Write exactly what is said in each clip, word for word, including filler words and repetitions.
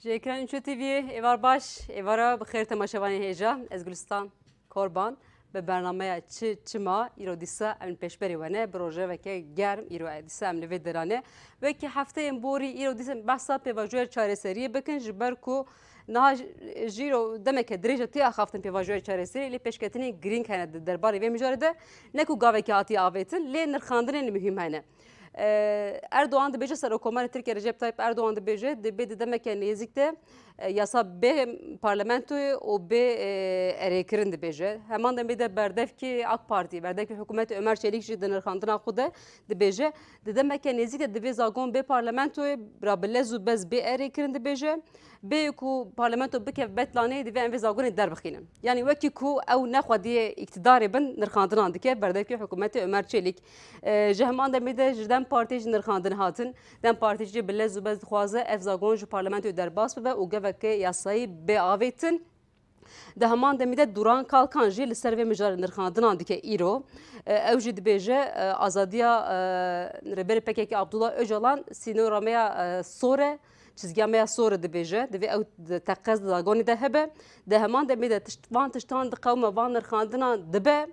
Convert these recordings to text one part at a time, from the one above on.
Ji ekranên Ço T V'yê êvar baş, êvara bi xêr temaşevanên hêja. Ez Gulistan Korban bi bernameya Çi Çima îro dîsa em li pêşberî we ne. Bi rojeveke germ îro dîsa em li vê dera ne. Wekî hefteyên borî îro dîsa behsa pêvajoya çareseriyê bikin, ji ber ku niha ji, ji îro demeke dirêj e tê axaftin pêvajoya çareseriyê, lê pêşketinên girîng hene di derbarê vê mijarê de. Ne ku gavekê hatiye avêtin, lê nirxandinên muhîm hene. Erdogan dibêje, Serokkomarê Tirkiye Recep Tayyip Erdogan dibêje, dibê di demeke nêzîk de, e, yasa bê parlamentoyê û bê, e, erêkirin dibêje. Heman demê de berdevkê AK Partî, berdevkê hikûmetê Ömer Çelik jî di nirxandina xwe de dibêje, di demeke nêzîk de divê zagon bê parlamentoyê, ra bi lez û bez bê erêkirin dibêje. Bê ku parlamento bikeve betlaneyê, divê em vê zagonê derbixînin. Yanî wekî ku ew ne xwediyê îktidarê bin, nirxandinan dike berdevkê hikûmetê Ömer Çelik. E, ji heman demê de ji DEM Partiyê jî nirxandin hatin. DEM Partî jî bi lez û bez dixwaze ev zagon ji parlamentoyê derbas bibe û geveke yasayî bê avêtin. Di heman demê de Duran Kalkan jî li ser vê mijarê nirxandinan dike îro. E, ew jî dibêje, e, azadiya, e, Rêberê P K K Abdullah Öcalan sînora me ya, e, sor e, çizgiya me ya sor e dibêje. Divê ew di teqez di zagonê de hebe. Di heman demê de tişt, van tiştan diqewime, van nirxandinan dibe.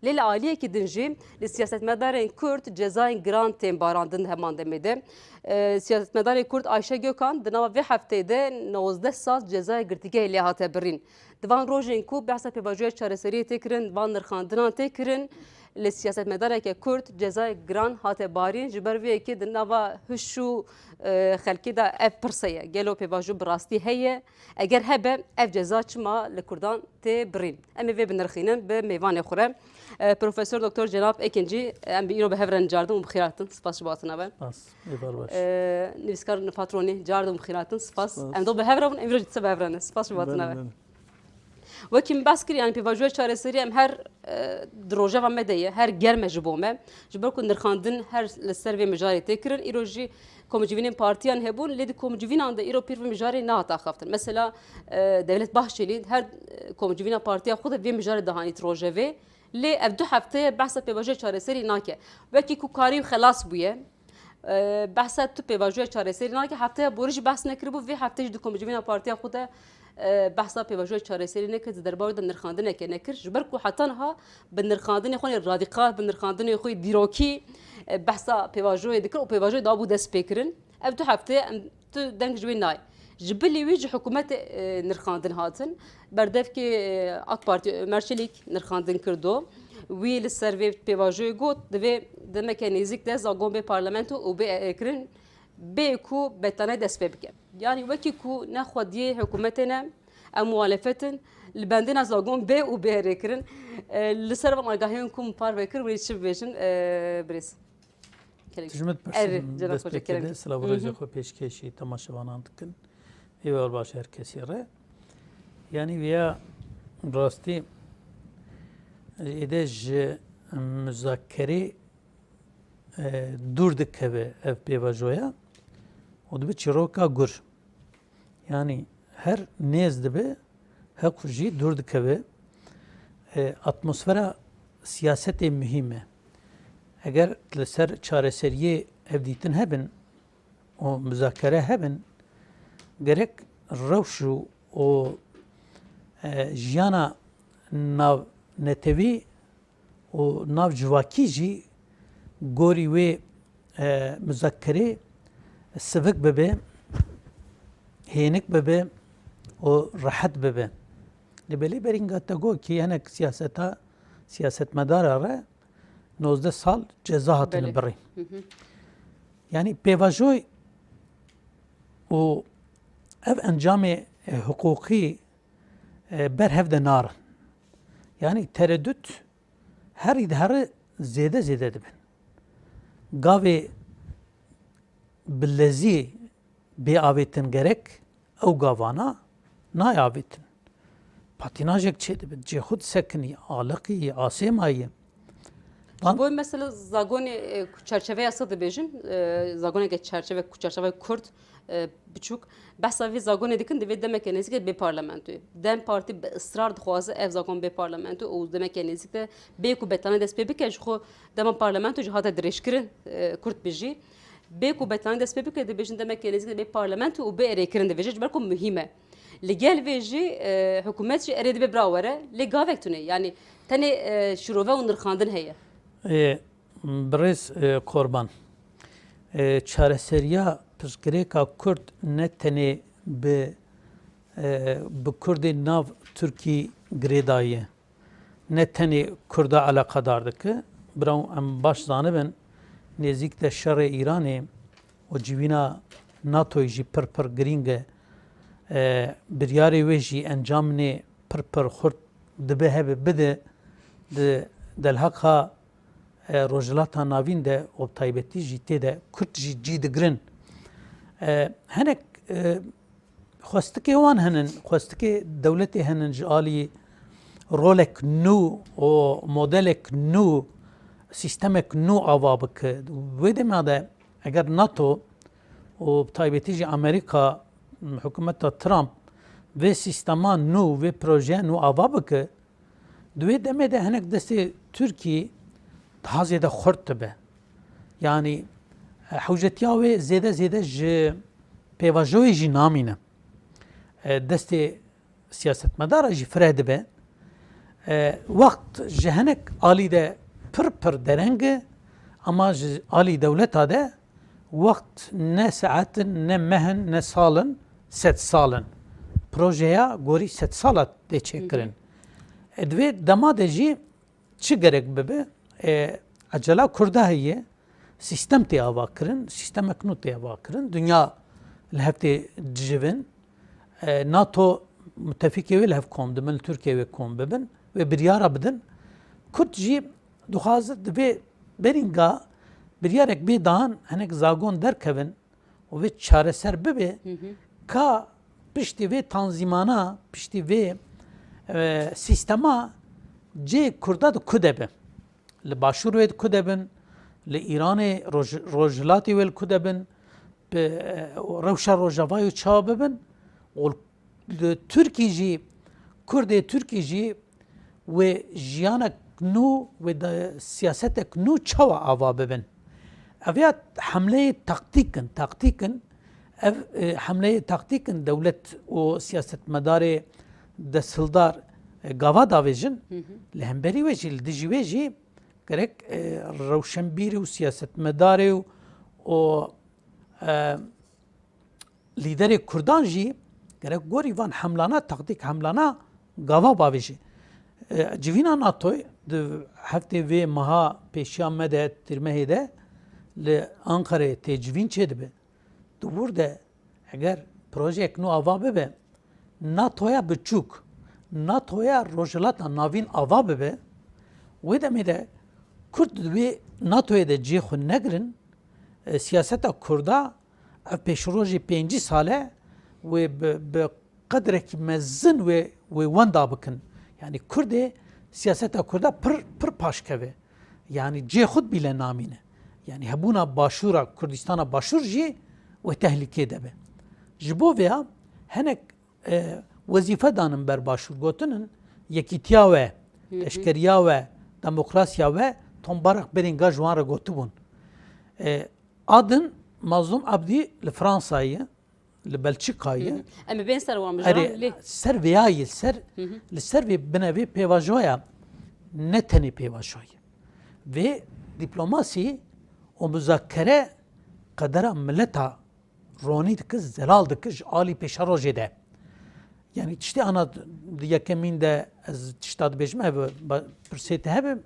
Lê li aliyekî din jî li siyasetmedarên Kurd cezayên giran tên barandin di heman demê de. E, siyasetmedarê Kurd Ayşe Gökhan di nava vê hefteyê de nozdeh sal cezaya girtîgehê lê hate birîn. Di van rojên ku behsa pêvajoya çareseriyê tê kirin, van nirxandinan tê kirin, li siyasetmedareke Kurd cezayek giran hate barîn. Ji ber vê yekê di nava hiş û, e, xelkê de ev pirse ye. Gelo pêvajo bi rastî heye? Eger hebe, ev ceza çima li Kurdan tê birîn? Em ê vê binirxînin bi mêvanê xwe re. E, Profesor Doktor Cenab Ekincî, em bi îro bi hev re nicardin û bi xêr hatin. Spas ji bo hatina we. Spas. Êvar baş. E, nivîskar Nihat Ronî, cardin û bi xêr hatin. Spas. Spas. Em do bi hev re bûn, em îro jî dîsa bi hev re ne. Spas ji bo hatina we. Belê, belê. Wekî min behs kir, yanî pêvajoya çareserî em her, e, di rojeva me de ye, her germ e ji bo me. Ji ber ku nirxandin her li ser vê mijarê tê kirin, îro jî komcivînên partiyan hebûn, lê di komcivînan de îro pir vê mijarê nehate axaftin. Mesela, e, Devlet Bahçelî her, e, komcivîna partiya xwe de vê mijarê dihanît rojevê. Lê ev du hefte ye behsa pêvajoya çareserî nake. Wekî ku karî xelas bûye, e, behsa tu pêvajoya çareserî nake, hefteya borî jî behs nekiribû, vê hefte jî di komcivîna partiya xwe de, e, behsa pêvajoya çareserî nekir, di derbarê de nirxandineke nekir. Ji ber ku heta niha bi nirxandinê xwe yê radîkal, bi nirxandinê xwe yê dîrokî, e, behsa pêvajoyê dikir û pêvajoyê dabû destpêkirin. Ev du hefte em tu deng ji wê nayê. Ji bilî wî ji hikûmetê, e, nirxandin hatin. Berdevkê, e, AK Partî Ömer Çelik nirxandin kirdo. Wî li ser vê pêvajoyê got, divê demeke nêzîk de zagon bê parlamento û bê erêkirin, bê ku betane dest pê bike. Yanî wekî ku ne xwediyê hikûmetê ne, em muhalefet in, li bendê ne zagon bê û bê erêkirin. E, li ser van agahiyên ku min parve kir, hûn ê çi bibêjin, e, birêz? Kerem. Tijmet Erê, pirsî cenab dest hoca, pê kerem. Kerde, silav û Hı hı. rêzê xwe pêşkêşî temaşevanan dikin. Êvar baş her kesî re. Yanî viya rastî êde ji muzakerê, e, dûr dikeve ev pêvajoya û dibe çîroka gur. Yanî her nêz dibe, heqû jî dûr dikeve. E, atmosfera siyasetê muhîm e. Eger li ser çareseriyê hevdîtin hebin û muzakere hebin, gerek rewş û, û, e, jiyana navnetewî û navcivakî jî gorî wê, e, muzakerê sivik bibe, hênik bibe û rehet bibe. Lê belê berînga te got kî hinek siyaseta, siyasetmedara re nozdeh sal ceza hatine Belê. birîn. Hı hı. Yanî pêvajoy û ev encamê, e, hiqûqî, e, ber hev de narin. Yanî teredût herî dihere zêde zêde dibin. Gavê bi lezî bê avêtin gerek, ew gavana nayê avêtin. Patînajek çêdibe, cê xwe disekinî, aliqî, asê mayî. Ji bo mesela zagonê, e, ku çerçeve yasa dibêjin, e, zagoneke çerçeve, ku çerçeve Kurd, e, biçûk, behsa vê zagonê dikin, divê demeke nêzîkê bê parlamentoyê. DEM Partî bi israr dixwaze ev zakon bê parlamento û demeke nêzîk de bê ku betane dest pê bike, ji xwe dema parlamento jî hate dirêjkirin, e, Kurd bijî. Bê ku betlanî dest pê bike, dibêjin demeke nêzîk dibe parlamento û bê erêkirin dibêje, ji ber ku muhîm e. Li gel vê jî, e, hikûmet jî erê dibe bira were, lê gavek tune. Yanî tenê, e, şirove û nirxandin heye. Ê, birêz, e, Korban, e, çareseriya pirsgirêka Kurd ne tenê bi, e, bi Kurdên nav Tirkî girêdayî ye. Ne tenê Kurda eleqedar dike. Bira em baş zanibin, nêzîk de şerê Îranê û civîna NATOyê jî pir pir girîng e. E, biryarê wê jî encamê pir pir xurt dibe hebe bide di delheqa, e, Rojhilata Navîn de û bi taybetî jî tê de Kurd jî cî digirin. E, hinek, e, xwestikê wan hene, xwestikê dewletê hene ji alî rolek nû û modelek nû, sîstemek nû ava bike. Wê dema de eger NATO û bi taybetî jî Amerîka, hikûmeta Trump vê sîstema nû, vê projeya nû ava bike, di wê demê de hinek destê Tirkî daha zêde xurt dibe. Yanî, e, hewcetiya wê zêde zêde ji pêvajoyê jî namîne. E, destê siyasetmedara jî fireh dibe. E, wext ji hinek alî de pir pir dereng e, ama ji alî dewleta de wext ne saet in, ne meh in, ne sal in, sed sal in. Projeya gorî sed sala tê çêkirin. Hı hı. E, di vê dema de jî çi gerek bibe? E, ecela Kurda heye, sîstem tê ava kirin, sîstemek nû tê ava kirin. Dinya li hev tê dijivin. E, NATO mutefikê wê li hev kom dibin, li Tirkiye wê kom bibin, wê biryara bidin. Kurd jî dixwaze di vê berînga biryarek bê dan, hinek zagon derkevin û vê çareser bibe, Hı hı. ka piştî vê tanzîmana, piştî vê, e, sîstema cê Kurda di ku de be? Li Başûr wê di ku de bin, li Îranê, Roj-, Rojhilatê wê li ku de bin, bi, e, rewşa Rojavayê çawa bibin û li Tirkî jî, Kurdê Tirkî jî wê jiyanek nû, wê de siyasetek nû çawa ava bibin? Ev ya hemleyê taktîk in, taktîk in. Ev, e, hemleyê taktîk in dewlet û siyasetmedarê desthildar, e, gava davêjin. Hı hı. Li hemberî wê jî, li dijî wê jî gerek, e, rewşenbîrê û siyasetmedarê û, û, e, lîderê Kurdan jî gerek gorî van hemlana, taktîk hemlana gava bavêje. E, civîna NATOyê di heftê vê meha pêşiya me de, tîrmehê de li Ankarayê têcivîn çêdibe. Di wir de eger projeyek nû ava bibe, NATOya biçûk, NATOya Rojhilata Navîn ava bibe, wê demê de Kurd di wê NATOyê de cihê xwe negirin, e, siyaseta Kurda ev pêşrojê pêncî sal e wê bi, bi qedrekî mezin wê, wê wenda bikin. Yanî Kurdê, siyaseta Kurda pir, pir paş keve. Yanî cihê xwe bîle namîne. Yanî hebûna Başûra, Kurdistana Başûr jî wê tehlîkê de be. Ji bo vêya hinek, e, wezîfe danin ber Başûr, gotinin yekîtiya we, Hı hı. leşkeriya we, demokrasiya we, Tom Barak berînga ji wan re gotibûn. E, A din Mazlûm Abdî li Fransayê ye, li Belçîkayê ye. Hı hı. Em ê bên ser wan bijiran, Erê, lê ser vêya yê, ser, Hı hı. li ser vê binevê pêvajoya, ne tenê pêvajoyê. Vê dîplomasî û muzakere qedera mileta ronî dike, zelal dike ji alî pêşerojê de. Yanî tiştê ana di yekemîn de ez tişta dibêjim, ev ba-, pirsê te hebe,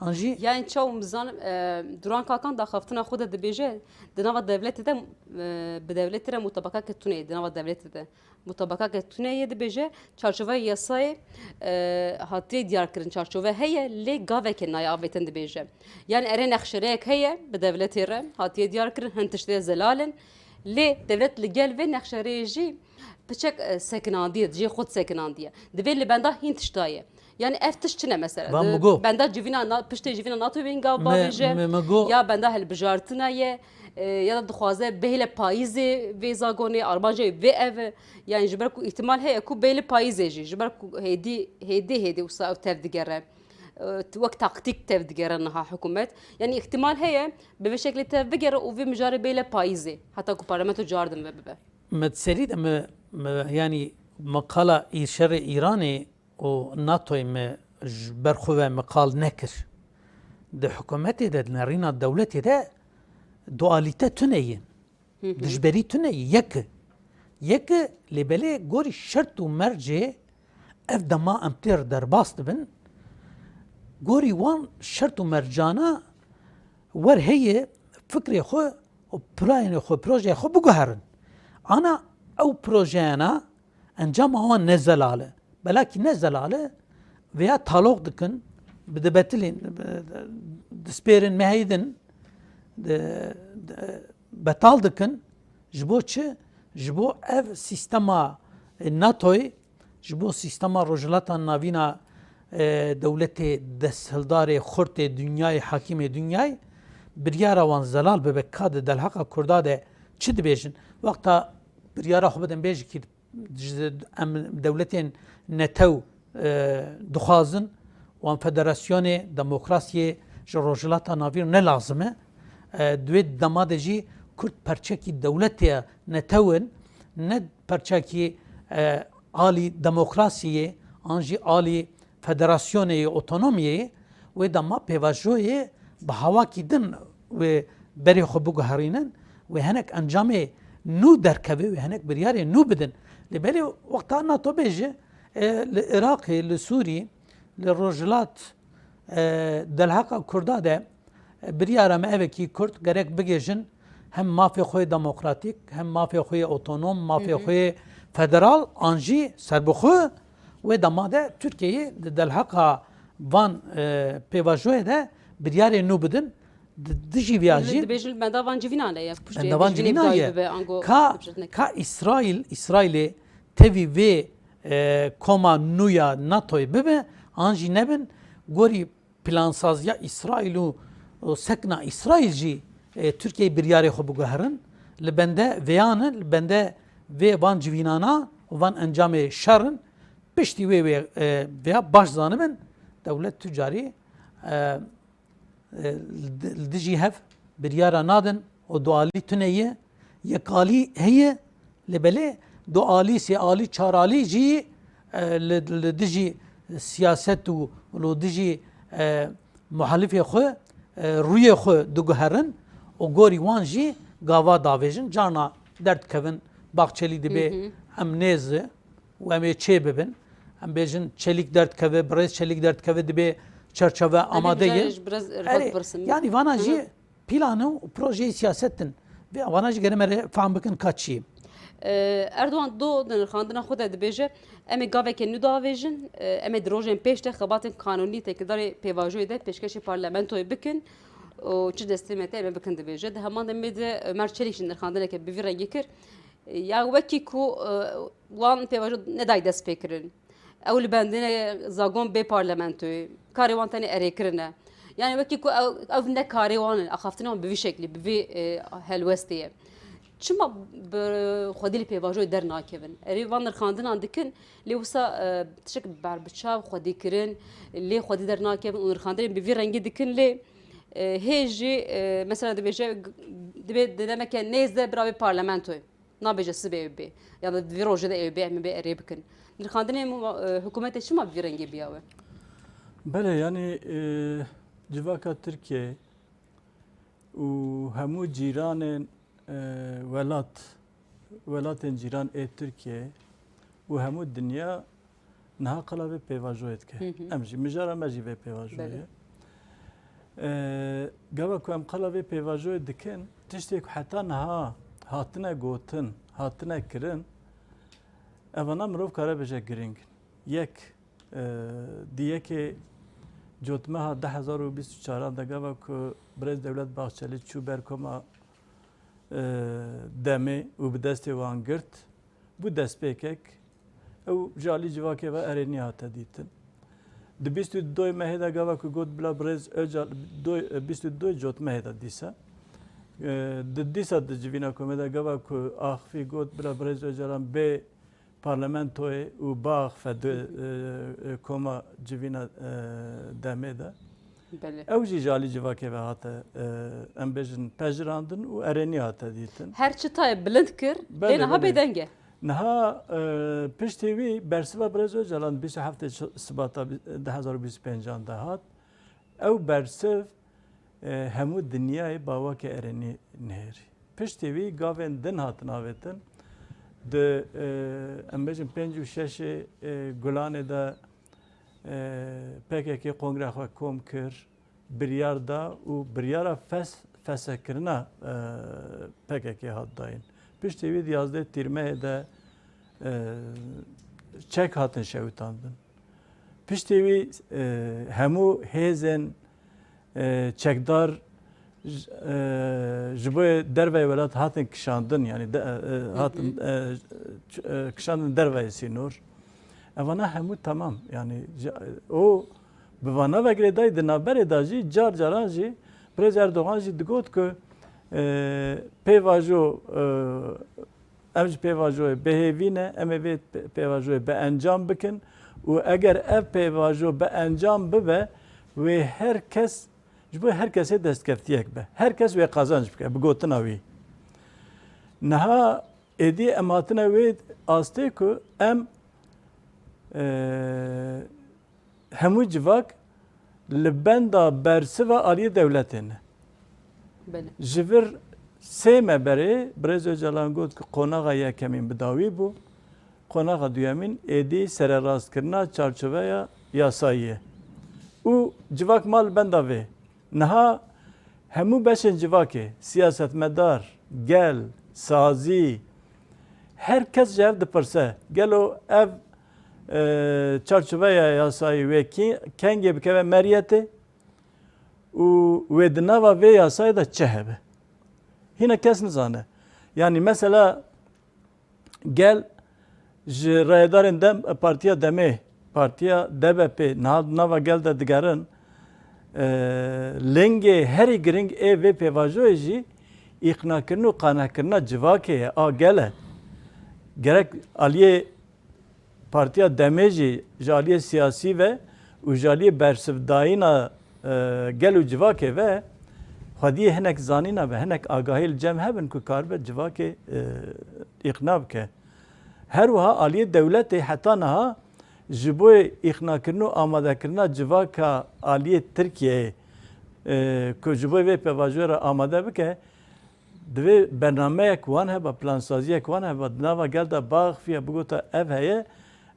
an jî Yani çaw em zanim, e, Duran Kakan daxaftina xwe de dibêje, di nava dewletê de, e, bi dewletê re mutabakake tune ye, di nava dewletê de. Mutabakake tune ye dibêje, çarçoveya yasayê, e, hatiye diyar kirin, çarçove heye, lê gaveke nayê avêtin dibêje. Yani erê nexşereyek heye, bi dewletê re hatiye diyar kirin, hin tiştê zelal in. Lê dewlet li gel vê nexşereyê jî piçek, e, sekinandiye, cihê xwe sekinandiye. Divê li benda hîn tişta ye. Yani ev tişt çi ne mesela? Van Di Migo. benda civîna na-, piştê civîna NATO bên gav Me, bavêje. me, me go. Ya benda hilbijartina ye, e, ya da dixwaze bêhle payîzê vê zagonê, armancê vê ev e. Yani ji ber ku îhtimal heye ku bêhle payîzê jî, ji ber ku hêdî, hêdî, hêdî wisa ew tev digere. e, wek taktîk tev digere niha hikûmet. Yanî îhtimal heye bi vê şeklê tev bigere û vê mijarê bêle payîzê, heta ku parlamento cardin ve bibe. Me di serî de me, me, yanî me qala î-, şerê Îranê û NATOyê me ji ber xwe ve me qal nekir. Di hikûmetê de, di nerîna dewletê de dualîte tune ye. Hı hı. Dijberî tune ye. Yek e. Yek e, lê belê gorî şert û mercê ev dema em têr derbas dibin. Gorî wan şert û mercana wer heye fikrê xwe û pirayên xwe, projeyê xwe biguherin. Ana ew projeyana encama wan ne zelal e. Belakî ne zelal e, vêya taloq dikin, bi dibetilên, bi, dispêrin mehêdin, di, di, betal dikin. Ji bo çi? Ji bo ev sîstema, e, NATOyê, ji bo sîstema Rojhilata Navîna, e, dewletê desthildarê xurtê dinyayê, hakîmê dinyayê, biryara wan zelal bibe. Ka di delheqa Kurda de çi dibêjin? Wexta biryara xwe bidin bêjikî, ji, em dewletên netew, e, dixwazin, wan federasyonê demokrasiyê ji Rojhilata Navîn ne lazim e. E, di wê dema de jî Kurd perçekî dewletê ye, netew in, ne perçekî, e, alî demokrasiyê an jî alî federasyonê yê, otonomiyê, wê dema pêvajoyê bi hawakî din wê berê xwe biguherînin, wê hinek encamê nû derkeve, wê hinek biryarê nû bidin. Lê belê wexta NATO bêje, e, li Iraqê, li Sûrî, li Rojhilat, e, delheqa Kurda de, e, biryara me evekî Kurd gerek bigêjin, hem mafê xwe yê demokratîk, hem mafê xwe yê otonom, mafê Hı hı. xwe yê federal, an jî serbixwe, wê dema de Tirkiyeyê di delheqa van, e, pêvajoyê de biryarê nû bidin. Di, dijî viya Min jî dibêjin li benda van civînan e, ya piştê Benda van civînê civînan dayî ye. bibe, ango Ka, dibişirtine. ka Îsraîl, Îsraîlê tevî vê, e, koma nû ya NATOyê bibe, an jî nebin, gorî plansaziya Îsraîl û, û sekna Îsraîl jî, e, Tirkiyeyê biryarê xwe biguherin. Li bende vêyan in, li bende vê van civînana û van encamê şer in. Piştî wê, wê, e, vêya baş zanibin, dewlet tu carî, e, e, li di-, li dijî hev biryara nadin û dualî tune ye, yekalî heye, lê belê dualî, sêalî, çaralî jî, e, li, li dijî siyaset û li dijî, e, muhalifê xwe, e, rûyê xwe diguherin û gorî wan jî gava davêjin. Carna derdikevin, Baxçelî dibê Hı hı. em nêz û em ê çê bibin. Em bêjin Çelîk derdikeve, birêz Çelîk derdikeve, dibê çerçeve Em ê amade mijarê ye. ji birêz Rifat Erê, bipirsin. yanî vana Hı hı. jî plan û projeyê siyaset in. Vê vana jî gere me re fehm bikin ka çi ye. Ee, Erdoğan do di nirxandina xwe de dibêje, em ê gaveke nû davêjin, e, em ê di rojên pêş de xebatên kanûnî têkildarê pêvajoyê de pêşkêşî parlamentoyê bikin û çi destê me tê em ê bikin dibêje. Di heman demê de Ömer Çelik jî nirxandineke bi vî rengî kir. Ya wekî ku, e, wan pêvajo nedayî destpêkirin. Ew li bendine zagon bê parlamentoyê. Karê wan tenê erêkirin e. Yani wekî ku ew, ev ne karê wan in, axaftina wan bi vî şeklî, bi vî, e, helwestê ye. Çima bi xwedî li pêvajoyê dernakevin? Erê van nirxandinan dikin, lê wisa, e, tiştek berbiçav xwedî kirin, lê xwedî dernakevin û nirxandinên bi vî rengî dikin, lê, e, hê jî, e, mesela dibêje, dibê di demeke nêz de bira bê parlamentoyê. Nabêje sibê ew bê. Ya da di vî rojê de ew bê, em ê bê erê bikin. Nirxandinê mu-, e, hikûmetê çima bi vî rengê biya we? Belê, yanî, e, civaka Tirkiyeyê û hemû cîranên, e, welat, welatên cîran ê Tirkiyeyê û hemû dinya niha qala vê pêvajoyê dike. Hı hı. Em jî, mijara me jî vê pêvajoyê Belê. ye. Ee, gava ku em qala vê pêvajoyê dikin, tiştê ku heta niha hatine gotin, hatine kirin, evana mirov kare bêje girîng in. Yek, e, di yekê cotmeha du hezar û bîst û çaran de gava ku birêz Dewlet Bahçelî çû ber koma, e, demê û bi destê wan girt, bû destpêkek, ew ji alî civakê ve erê nehate dîtin. Di bîst û du mehê de gava ku got bila birêz Ocal, doy, bîst û du cotmehê de dîsa. E, di dîsa di civîna komê de gava ku axifî got bila birêz Ocalan bê parlamentoyê û biaxife di, e, e, koma civîna, e, demê de. Belê. Ew jî ji alî civakê ve hate, e, em bêjin pejirandin û erênî hate dîtin. Her çi tayê bilind kir, Belê, lê niha belê. bêdeng e. Niha, e, piştî wî bersiva Birêz Ocalan bîst û heftê Sibata bi-, du hezar û bîst û pêncan de hat. Ew bersiv, e, hemû dinyayê bi awakê erênî nihêrî. Piştî wî gavên din hatin avêtin. Di, e, em bêjin pêncî û şeşê, e, Gulanê de, e, P K K kongreya xwe kom kir, biryar da û biryara fes-, feshekirina, e, P K K hat dayîn. Piştî wî di yazdeh Tîrmehê de, e, çek hatin şewitandin. Piştî wî, e, hemû hêzên, e, çekdar j-, e, ji bo derveyê welat hatin kişandin, yanî de, e, e, Hı hı. hatin, e, ç-, e, kişandin derveyê sînor. Evana hemû temam. Yanî ji-, o bi vana ve girêdayî di navberê de jî car caran jî Birêz Erdogan jî digot ku, e, pêvajo, e, Ev ji pêvajoyê bêhêvî ne, em ê vê pê-, pêvajoyê bi encam bikin û eger ev pêvajo bi encam bibe, wê her kes, ji bo her kesê destkeftiyek be. Her kes wê qazanc bike, bi gotina wî. Niha êdî em hatine wê astê ku em, e, hemû civak li benda bersiva aliyê dewletê ne. Belê. Ji vir sê me berê Birêz Ocalan got ku qonaxa yekemîn bi dawî bû, qonaxa duyemîn êdî sererastkirina çarçoveya yasayî ye. Û civak ma li benda vê. Niha hemû beşên civakê, siyasetmedar, gel, sazî, her kes ji hev dipirse, gelo ev, e, çarçoveya yasayî wê kî-, kengê bikeve meriyetê û wê di nava vê yasayê de çi hebe? Hîna kes nizane. Yanî mesela, gel ji rayedarên dem, Partiya Demê, Partiya D B P, niha di nava gel de digerin, e, lingê herî giring ê vê pêvajoyê jî îqnakirin û qanekirin civakê ye, a gel e. Gerek aliyê Partiya Demê jî ji aliyê siyasî ve û ji aliyê bersivdayîna, e, gel û civakê ve xwediyê hinek zanîna ve, hinek agahî li cem hebin ku karibe civakê, e, îqna bike. Her wiha aliyê dewletê heta niha ji bo îqnakirin û amadekirina civaka aliyê Tirkiyeyê, e, ku ji bo vê pêvajoyê re amade bike, divê bernameyek wan heba, plansaziyek wan heba, di nava gel de biaxifiye, bigota ev heye,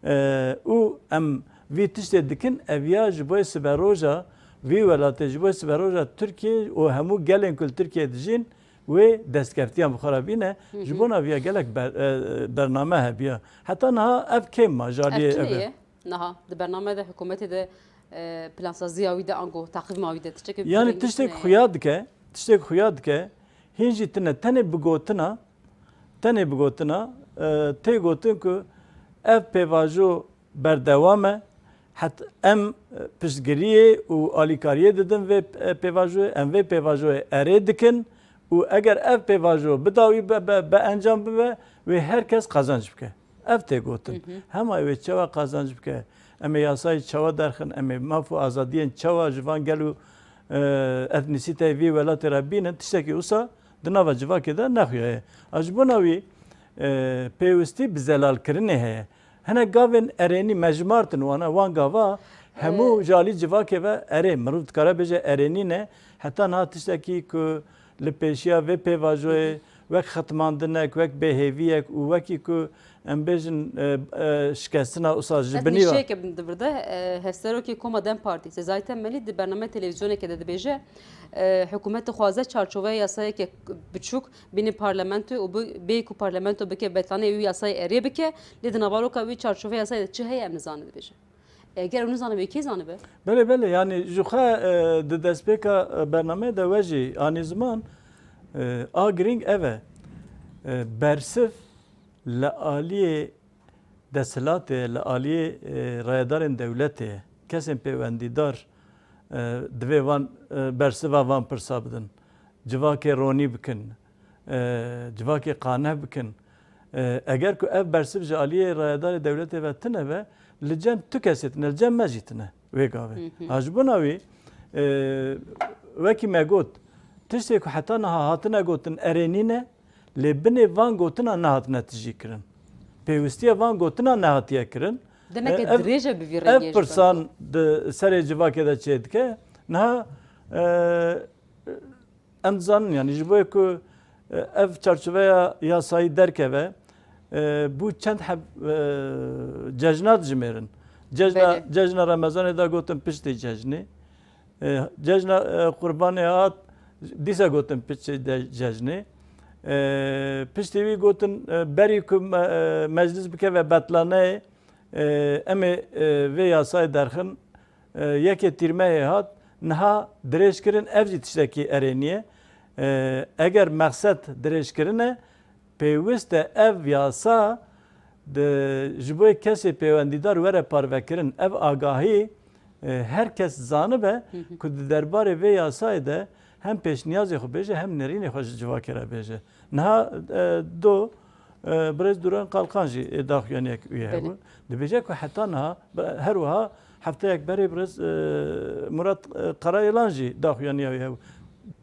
e, û em vî tiştê dikin, ev ya ji bo siberoja vî welatê, ji bo siberoja Tirkiyê û hemû gelên ku li Tirkiyeyê dijîn, wê destkeftiyan bi xwe re bîne. Hı hı. Ji bona viya gelek ber-, e, bername hebiya. Heta niha ev kêm ma ji aliyê Ev tune ev e. ye. Niha di bername de, hikûmetê de, e, plansaziya wî de ango taqvîma wî de tiştekî Yanî girîng tiştek tune ye. xuya dike, tiştek xuya dike, hîn jî tine, tenê bi gotina, tenê bi gotina, e, tê gotin ku ev pêvajo berdewam e, het em, e, piştgiriyê û alîkariyê didin vê, e, pêvajoyê, em vê pêvajoyê erê dikin û eger ev pêvajo bi dawî be, be, be encam bibe, wê her kes qazanc bike. Ev tê gotin. Hı hı. Hema wê çawa qazanc bike, em ê yasayê çawa derxin, em ê maf û azadiyên çawa ji van gel û, e, etnîsîteyê vî welatê re bînin, tiştekî wisa di nava civakê de nexuyaye. A ji bona wî, e, pêwistî bi zelalkirinê heye. Hinek gavên erênî me jimartin wana, wan gava hemû Ee, ji alî civakê ve erê. Mirov dikare bêje erênî ne. Heta niha tiştekî ku li pêşiya vê pêvajoyê Hı hı. wek xitmandinek, wek bêhêviyek û wekî ku em bêjin, e, e, şikestina usa ji Ez binî ve. nîşeyeke di vir de, e, hevserokê Koma dem Partî Sezai Temelî di bername televîzyoneke de dibêje, e, hikûmet dixwaze çarçoveya yasayeke biçûk bîne parlamentoyê û bi-, bê ku parlamento bike betlaneyê wî yasayê erê bike, lê di naveroka wî çarçoveya yasayê de çi heye em nizanin dibêje. Eger ew nizanibe, kê zanibe? Belê, belê, yanî ji xwe, e, di destpêka, e, bernameyê de we jî anî ziman, e, a girîng ev e. E, bersiv li aliyê desthilatê, li aliyê, e, rayedarên dewletê, kesên pêwendîdar, e, divê van, e, bersiva van pirsa bidin. Civakê ronî bikin, e, civakê qane bikin. E, eger ku ev bersiv ji aliyê rayedarê dewletê ve tune be, li cem tu kesê tune, li cem me jî tune wê gavê. Hı hı. Ha, ji bona wî, e, wekî me got, tiştê ku heta niha hatine gotin erê nîne, lê binê van gotinan nehatine tijî kirin. Pêwistiya van gotinan nehatiye kirin. Demeke E, ev, dirêj e bi vî ev rengê ji ber pirsan ku di serê civakê de çêdike. Niha, e, em dizanin, yanî ji bo ku, e, ev çarçoveya yasayî derkeve, e, bû çend heb, e, cejna dijimêrin. Cejna, Belê. Cejna Remezanê da gotin piştî cejnê. E, cejna, e, Qurbanê hat, dîsa gotin piştî de cejnê. E, piştî wî gotin, e, berî ku me, e, meclis bikeve betlaneyê, e, em ê, e, vê yasayê derxin, e, yekê tîrmehê hat, niha dirêj kirin, ev jî tiştekî erê nîye. E, eger mexsed dirêj kirin e, pêwist e ev yasa di, ji bo kesê pêwendîdar were parvekirin. Ev agahî, e, her kes zanibe Hı hı. ku di derbarê vê yasayê de hem pêşniyazê xwe bêje, hem nerînê xwe ji civakê re bêje. Niha, e, do, e, birêz Duran Kalkan jî, e, daxuyaniyek wî Belê. Hebû. Dibêje ku heta niha, her wiha hefteyek berê birêz, e, Murat, e, Karayêlan jî daxuyaniya wî hebû.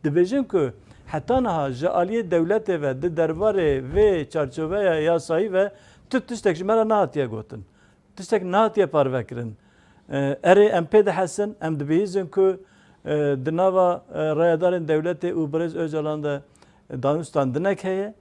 Dibêjin ku heta niha ji aliyê dewletê ve di derbarê vê çarçoveya yasayî ve tu tiştek ji me re nehatiye gotin. Tiştek nehatiye parvekirin. E, erê, em pê dihesin, em dibihîzin ku, e, di nava, e, rayedarên dewletê û birêz Ocalan de danûstandinek heye,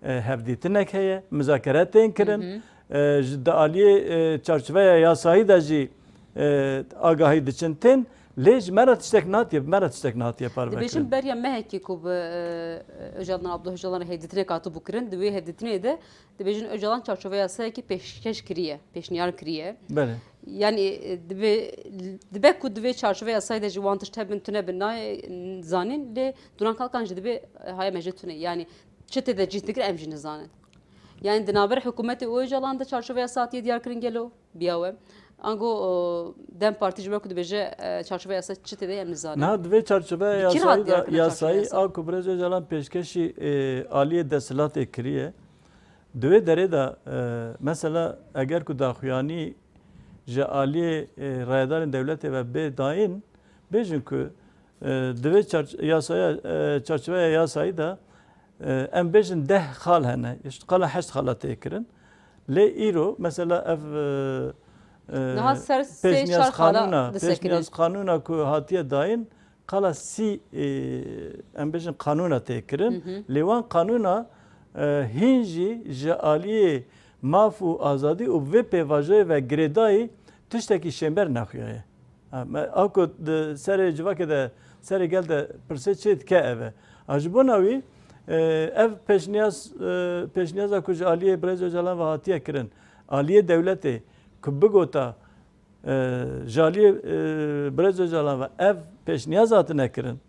e, hevdîtinek heye, muzakere tên kirin. Hı hı. E, ji di aliyê, e, çarçoveya yasayî de jî, e, agahî diçin tên. Lê ji me re tiştek nehatiye, bi me re tiştek nehatiye parvekirin. Dibêjin beriya mehekê ku bi, e, Ocalan, Abdullah Ocalan re hevdîtinek hatibû kirin, di wê hevdîtinê de Dibêjin Ocalan çarçoveya yasayekî pêşkeş kiriye, pêşniyar kiriye. Belê. Yanî, e, dibe, dibe ku di vê çarçoveya yasayê de ji wan tişt hebin, tune bin, nayê, n-, zanîn, lê Duran Kalkan jî dibe, e, haya me jê tune. Yanî, çi tê de cih digirin em jî nizanin. Yanî, di navber hikûmetê û Ocalan de çarçoveya yasa hatiye diyar kirin gelo, biya we. Ango, o, DEM Partî ji ber ku dibêje, e, çarçoveya yasa çi tê de em nizanin. Niha di vê çarçoveya Bi kî re yasayî hat diyar de, kirine yasayî çarçoveya yasa? A ku birêz Ocalan pêşkêşî, e, aliyê desthilatê kiriye, Di wê derê de, e, mesela eger ku daxuyanî ji aliyê, e, rayedarên dewletê ve bê dayîn, bêjin ku, e, di vê çarç-, yasaya, e, çarçoveya yasayî de, e, em bêjin deh xal hene, qala heşt xala tê kirin. Lê îro, mesela ev, e, e, Niha ser sê pêşniyaz çar xala qanûna, disekinin. Pêşniyaz qanûna ku hatiye dayîn, qala sî, e, em bêjin qanûna tê kirin. Hı hı. Lê wan qanûna, e, hîn jî ji aliyê maf û azadî û vê pêvajoyê ve girêdayî tiştekî şênber nexuyaye. Ha, me, a ku di serê civakê de, serê gel de pirsê çê dike ev e. A ji bona wî, e, ev pêşniyaz, e, pêşniyaza ku ji aliyê Birêz Ocalan ve hatiye kirin, aliyê dewletê ku bigota, E, ji aliyê, e, Birêz Ocalan ve ev pêşniyaz hatine kirin.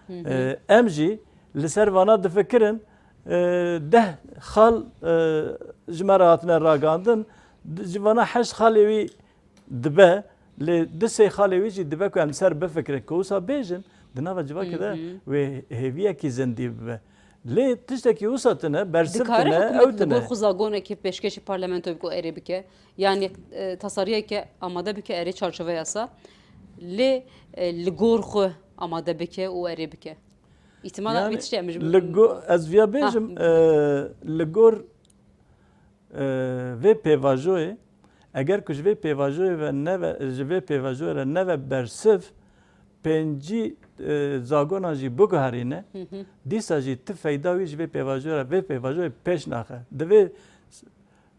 Hı hı. E, em jî li ser vana difikirin, e, deh xal, e, ji me re hatine ragandin. Di, ji vana heşt xalê wî dibe, lê du sê xalê wî jî dibe ku em li ser bifikirin. Ku wisa bêjin, di nava civakê de Hı hı. wê hêviyekî zindî bibe. Lê tiştekî wisa tune, bersiv Dikare tune, hikûmet ew li gor tune. Xwe zagonekê pêşkêşî parlamentoyê bike û erê bike? Yanî, e, tasariyeke amade bike erê çarçoveya yasa. Lê, e, li gor xwe amade bike û erê bike. Îhtimala Yanî, wî tiştê em ji li go-, ez viya Ha. bêjim, e, li gor, e, vê pêvajoyê, eger ku ji vê pêvajoyê ve neve, ji vê pêvajoyê re neve bersiv, pêncî, e, zagonan jî biguherîne, Hı hı. dîsa jî ti feyda wî ji vê pêvajoyê re, vê pêvajoyê pêş naxe. Divê,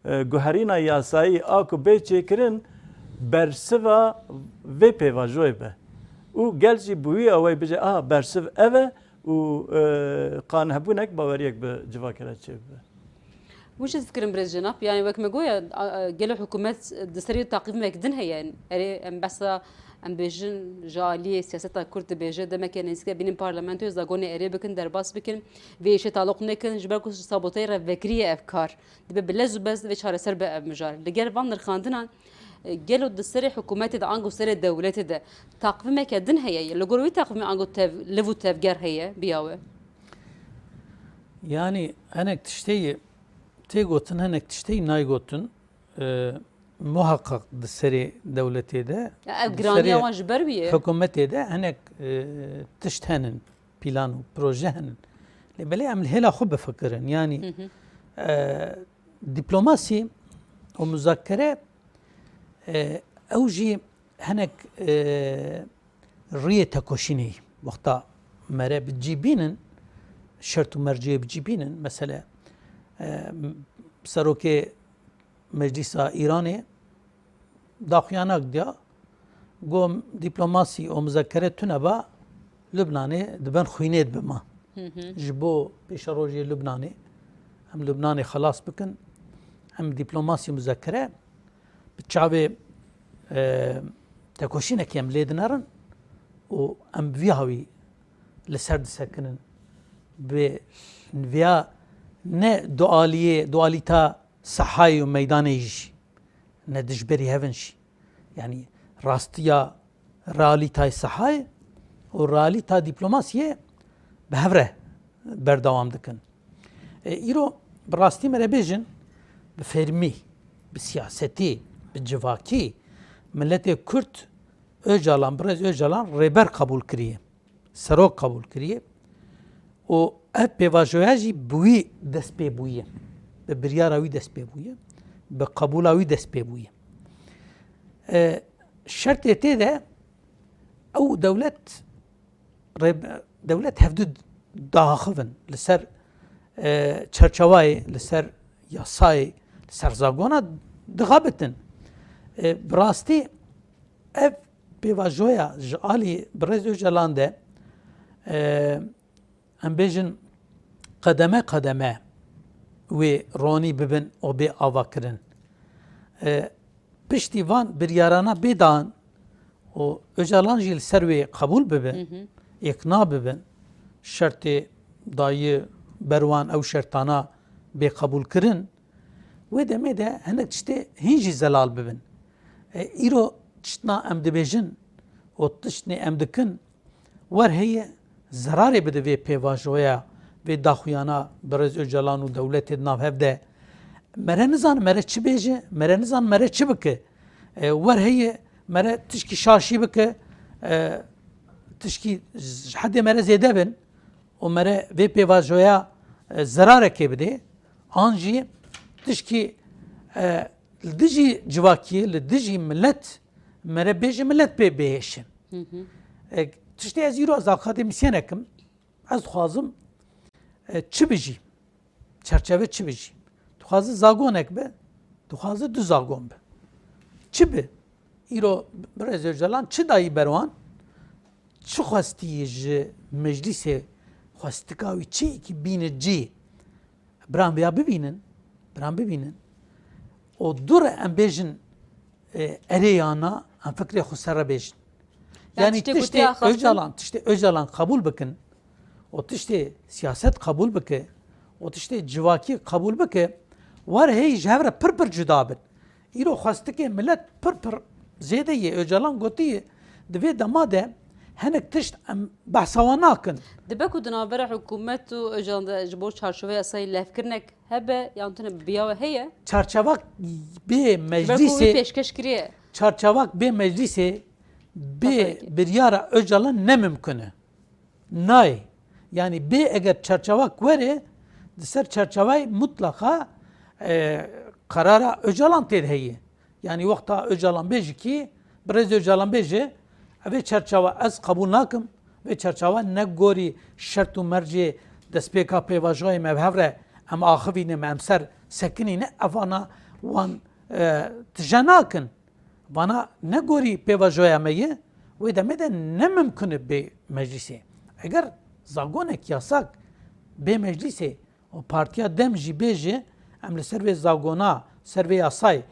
e, guherîna yasayî a ku bê çêkirin, bersiva vê pêvajoyê be. Û gel jî bi wî awayî bije, aha, bersiv ev e û, e, qanihbûnek, baweriyek bi civakê re çêbibe. Hûn çi difikirin birêz Cenab? Yanî wek me goya, a, a, gelo hikûmet di serî taqîmek din heye? Erê, em behsa, em bêjin, ji aliyê siyaseta Kurd dibêje, demeke nêzîk de bînin parlamentoyê zagonê erê bikin, derbas bikin, vê îşê taloq nekin, ji ber ku saboteyê re vekirî ye ev kar. Dibe bi lez û bez divê çareser be ev mijar. Li gel van nirxandinan, e, gelo di serê hikûmetê de, ango serê dewletê de taqvimeke din heye? Li gor wî taqvimê ango tev-, liv û tevger heye, biya we? Yanî hinek tiştê ye. Tê gotin, hinek tiştê nayê gotin. E, muhakkak di serê dewletê de, Ya ev di giraniya serê wan ji ber wî ye. Hikûmetê de hinek, e, tişt henin, plan û proje henin. Lê belê em li hêla xwe bifikirin. Yanî, Hı hı. e, diplomasî û muzakere, e, ew jî hinek, e, riyê tekoşînê wexta mere bi cî bînin, şert û mercê bi cî bînin. Mesele, e, serokê Meclîsa Îranê daxuyanak diya, got, diplomasî û muzakere tune ba, Lubnanê di bin xwînê dibe ma. Hı hı. Ji bo pêşerojê Lubnanê, em Lubnanê xelas bikin, em diplomasî muzakere bi çavê, e, tekoşînekê em lê dinerin û em bi vî hawî li ser disekinin. Bi viya ne dualiyê, dualîta sehayê û meydanê jî, ne dijberî hev in jî. Yanî rastiya realîtayê sehayê û realîta dîplomasiyê bi hev re berdewam dikin. E, îro bi rastî me re bêjin, bi fermî, bi siyasetî, bi civakî miletê Kurd Ocalan, birêz Ocalan rêber qebûl kiriye, serok qebûl kiriye û ev pêvajoya jî bi wî dest pê bûye, bi biryara wî dest pê bûye, bi qebûla wî dest pê bûye. E, şertê tê de ew dewlet rê-, dewlet hevdu diaxivin li ser, e, çerçevayê, li ser yasayê, li ser zagona dixabitin. E, bi rastî ev pêvajoya ji alî birêz Ocalan de, e, em bêjin qedeme qedeme wê ronî bibin û bê avakirin. E, piştî van biryarana bê dan û Ocalan jî li ser wê qebûl bibe, Hı hı. êkna bibin, şertê dayî ber wan ew şertana bê qebûlkirin, wê demê de hinek tiştê hîn jî zelal bibin. E, îro tiştna em dibêjin û tiştnê em dikin, wer heye zerarê bide vê pêvajoya, vê daxuyana birêz Ocalan û dewletê di nav hev de. Mere nizan mere çi bêje, mere nizan mere çi bike. E, wer heye mere tişkî şaşî bike, e, tişkî ji hedê mere zêde bin û mere vê pêvajoya, e, zerarekê bidê. An jî tişkî, e, li dijî civakiyê, li dijî milet, mere bêje milet pê bihêşin. Hı hı. E, tiştê ez îro ez akademîsyenek im. Ez dixwazim, e, çi bijî? Çerçeve çi bijî? Dixwaze zagonek be, dixwaze du zagon be. Çi bi? Îro birêz Ocalan çi dayî ber wan? Çi xwestî ji meclîsê, xwestika wî çi ki bîne cî? Biran vêya bibînin, biran bibînin. Û dû re em bêjin, e, erê ya na, em fikrê xwe ser re bêjin. Ya Yanî tiştê ku tiştê tê axaftin? Ocalan, tiştê Ocalan qebûl bikin û tiştê siyaset qebûl bike û tiştê civakî qebûl bike, wer hey ji hev re pir pir cuda bin. Îro xwestikê milet pir pir zêde yê. Ocalan gotiye, di vê dema de hinek tişt em behsa wan nakin. Dibe ku di navbera hikûmet û Ocalan de ji bo çarçoveya yasayê levkirinek hebe yan tune biyawe heye? Çarçevak bê Ji ber ku wî meclîsê, pêşkeş kiriye. Çarçevak bê meclîsê bê Tabii ki. biryara Ocalan ne mimkun e. Nayê. Yanî bê eger çarçevak were, di ser çarçevayê mutlaqa, e, karara Ocalan tê de heye. Yanî wexta Ocalan bêjî kî, birêz Ocalan bêje, evê çarçewa ez qebûl nakim, vê çarçewa ne gorî şert û mercê destpêka pêvajoyê me bi hev re em axivîne, me em ser sekinîne, evana wan, e, tije nakin. Vana ne gorî pêvajoya me ye, wê demê de ne mimkun e bê meclîsê. Eger zagonek yasak bê meclîsê û Partiya Dem jî bêje, em li ser vê zagona, ser vê yasayê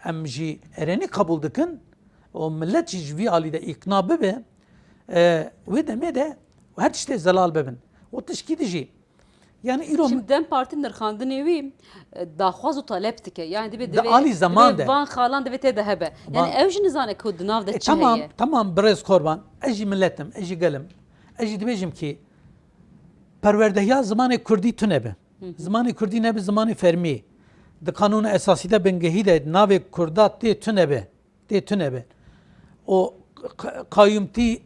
em jî erênî qebûl dikin û milet jî ji vî alî de îqna bibe, e, wê demê de her tiştê zelal bibin. Û tişkî dijî. Yanî îro Şimdi DEM Parti nirxandinê wî, e, daxwaz û talep dike. Yani divê, Di divê, alî zeman divê de. van xalan divê tê de hebe. Yani Van- ew jî nizane ku di nav de E, çi tamam, heye. tamam, birêz Korban. Ez jî miletim, ez jî gelim. Ez jî dibêjim ki perwerdehiya zimanê kurdî tune be. Hı hı. Zimanê kurdî nebe zimanê fermî. Di Kanûna Esasî de bingehî de navê Kurda tê tune be. Tê tune be. O q-, qayûmtî,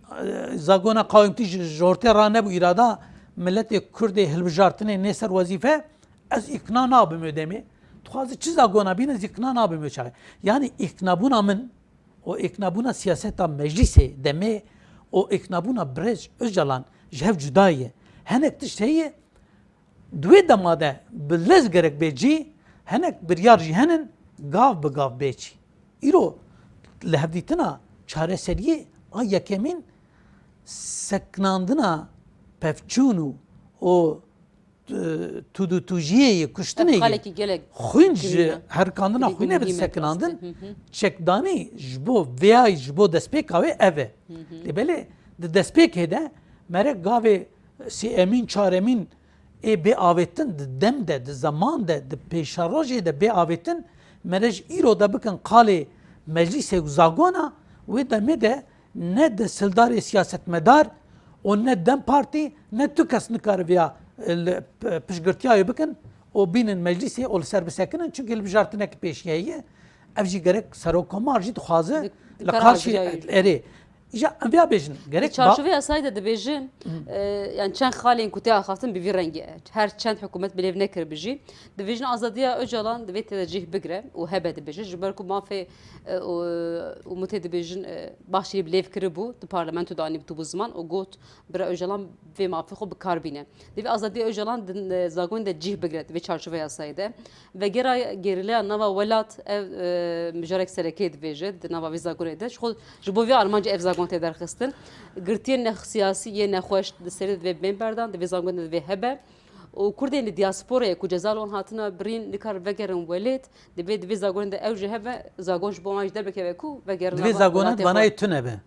e, zagona qayûmtî ji, ji ortê ra nebû, îrada miletê Kurdê hilbijartinê nê ser wezîfe, ez îkna nabim wê demê. Dixwaze çi zagona bîne, ez îkna nabim wê çaxê. Yanî îknabûna min û îknabûna siyaseta meclîsê demê û îknabûna birêz Ocalan ji hev cuda ye. Hinek tişt heye, di wê dema de bi lez gerek bê cî, hinek biryar jî henin gav bi gav bê cî. Îro li hevdîtina çareseriyê a yekemîn sekinandina pevçûn û, û, e, tûdûtûjiyê yê kuştinê yê xalekî gelek xwîn ji girîng e. Herikandina xwînê bi sekinandin, çekdanî ji bo vêyayî, ji bo destpêka wê ev e. Lê belê di destpêkê de mere gavê sêemîn, çaremîn ê bê avêtin di dem de, di zeman de, di pêşerojê de bê avêtin, mere ji îro de bikin qalê meclîsê û zagona wê demê de ne desthildarê siyasetmedar û ne DEM Partî, ne tu kes nikare vêya, e, li, p-, piştgirtiya wê bikin û bînin meclîsê û li ser bisekinin, çunkî hilbijartinek pêşî heye. Ev jî gerek Serokkomar jî dixwaze li karşî, erê. Îja em vêya bêjin, gerek çarçoveya yasayê de dibêjin, e, yani çend xalên ku tê axaftin bi vî rengî ye. Her çend hikûmet bilêv nekiribi jî. Dibêjin azadiya Ocalan divê tê de cih bigire û hebe dibêjin. Ji ber ku mafê, e, û, û mutê dibêjin, e, Bahçelî bilêv kiribû, di parlamento de anî bû ziman û got, bira Ocalan vê mafê xwe bi kar bîne. Divê azadiya Ocalan di, e, zagonê de cih bigire, di vê çarçoveya yasayê de. Vegera gerîlaya nava welat ev, e, mijarek sereke dibêje di nava vê zagonê de. Ji xwe, ji bo vê armancê ev zagon tê derxistin. Girtiyên ne siyasî yê nexweş di serê divê bên berdan, di vê zagonê de divê hebe. Û Kurdên li diasporayê ku ceza li wan hatine birîn nikar vegerin welêt, divê di vê zagonê de ew jî hebe, zagon ji bo wan jî derbikeve ku vegerin nava welatê xwe. Divê zagonan vanayê tune be.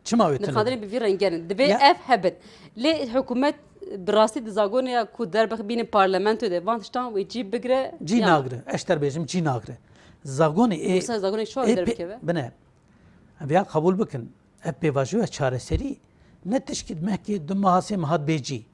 Çima wê tune? Nirxandinê bi vî rengî ne. Divê ev hebin. Lê hikûmet bi rastî di zagonê ya ku derbixînin parlamentoyê de van tiştan wê cî bigire, cî nagire. Ez ji te re bêjim, cî nagire. Zagonê ê, wisa zagonê çawa ê pê-, derbikeve? Bine. Em vêya qebûl bikin. Ev pêvajoya çareserî ne tişkî di mehkê du meha sê meha bê cî.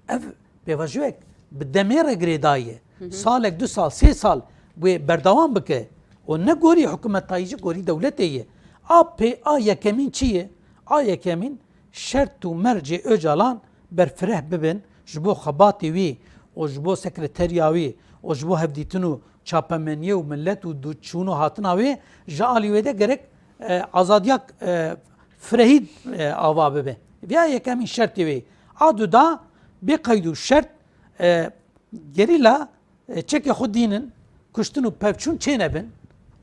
Ev pêvajoyek bi demê re girêdayî ye. Salek, du sal, sê sal wê berdewam bike û ne gorî hikûmetayî jî gorî dewletê ye. A pê, a yekemîn çi ye? A yekemîn şert û mercê Ocalan berfireh bibin ji bo xebatê wî û ji bo sekreteriya wî û ji bo hevdîtin û çapemeniyê û milet û du-, çûn û hatina wê ji alî wê de gerek, e, azadiya, e, firehî, e, ava bibe. Vêya yekemîn şertê wê. A du da bê qeyd û şert, e, gerîla, e, çekê xwe dînin, kuştin û pevçûn çênebin.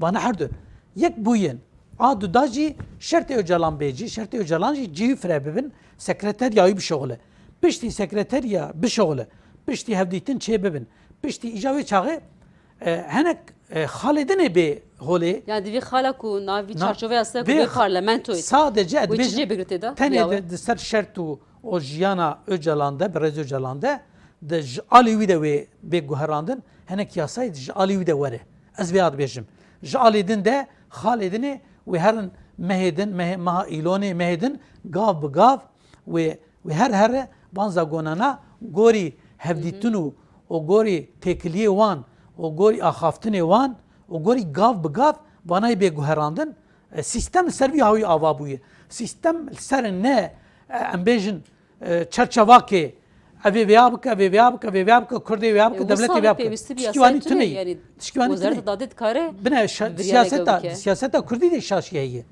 Vana her du. Yek bûyên. A du da jî şertê Ocalan bê cî, şertê Ocalan jî cihî fire bibin, sekreterya wî bişuxile. Piştî sekreteriya bişuxile. Piştî hevdîtin çê bibin. Piştî îja wê çaxê, e, hinek, e, xalê dinê bê holê. Yani divê xala ku navî çarçoveya se ku bê parlamentoyê. Sadece ez dibêjim, tenê di, di ser şert û o jiyana Ocalan de, Birêz Ocalan de, di ji alî wî de wê bê guherandin, hinek yasayê di ji alî wî de were. Ez vêya dibêjim. Ji alî din de xalê dinê wê herin mehê din, mehê, meha Îlonê, mehê din gav bi gav wê, wê her here van zagonana gorî hevdîtin û, û gorî têkiliyê wan û gorî axaftinê wan û gorî gav bi gav vanayê bê guherandin. E, sîstem li ser vî hawî ava bûye. Sîstem li ser ne, e, em bêjin, e, çerçevakê, evê vêya bike, evê vêya bike, evê vêya bike, Kurdê vêya bike, dewletê vêya bike. Tişkî wanî tune ye. Tişkî wanî tune ye. Bine, siyaseta, siyaseta Kurdî de şaşî heye.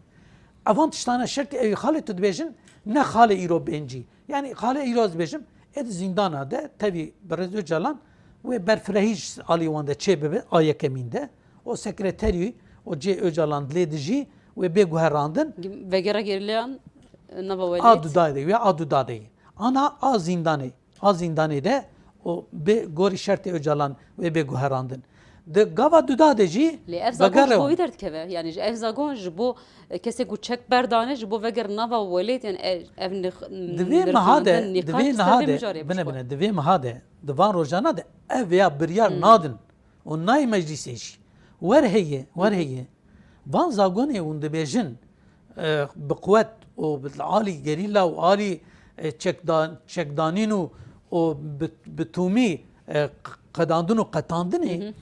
Evan tiştane şertî ew xalê tu dibêjin, ne xalê îro bên cî. Yani xalê îro ez dibêjim, ê di zîndana de tevî Birêz Ocalan wê berfirehî ji alî wan de çê bibe, a yekemîn de. O sekreterî, o cê Ocalan dilê dijî wê bê guherandin. Vegera gerîlayan nava welêt. A du dayê de, wê a du dayê de. Ana a zîndanê. A zîndanê de û bê gorî şertê Ocalan wê bê guherandin. Di gava duda de jî. Lê ev zagon ji bo wî derdikeve. Yani ji ev zagon ji bo, e, kesê ku çek berdane, ji bo vegerin nava welêt, yani ev, ev nirx-, nirxandin, nîqaş di ser vê mijarê ye. Bine, bine, di vê meha de, di van rojana de ev ya biryar nadin û nayê meclîsê jî. Wer heye, wer heye. Van zagonê hûn dibêjin, e, bi quwet û bi alî gerîla û alî, e, çekdan-, çekdanîn û, û bi, bi tûmî, e, q-, qedandin û qetandinê,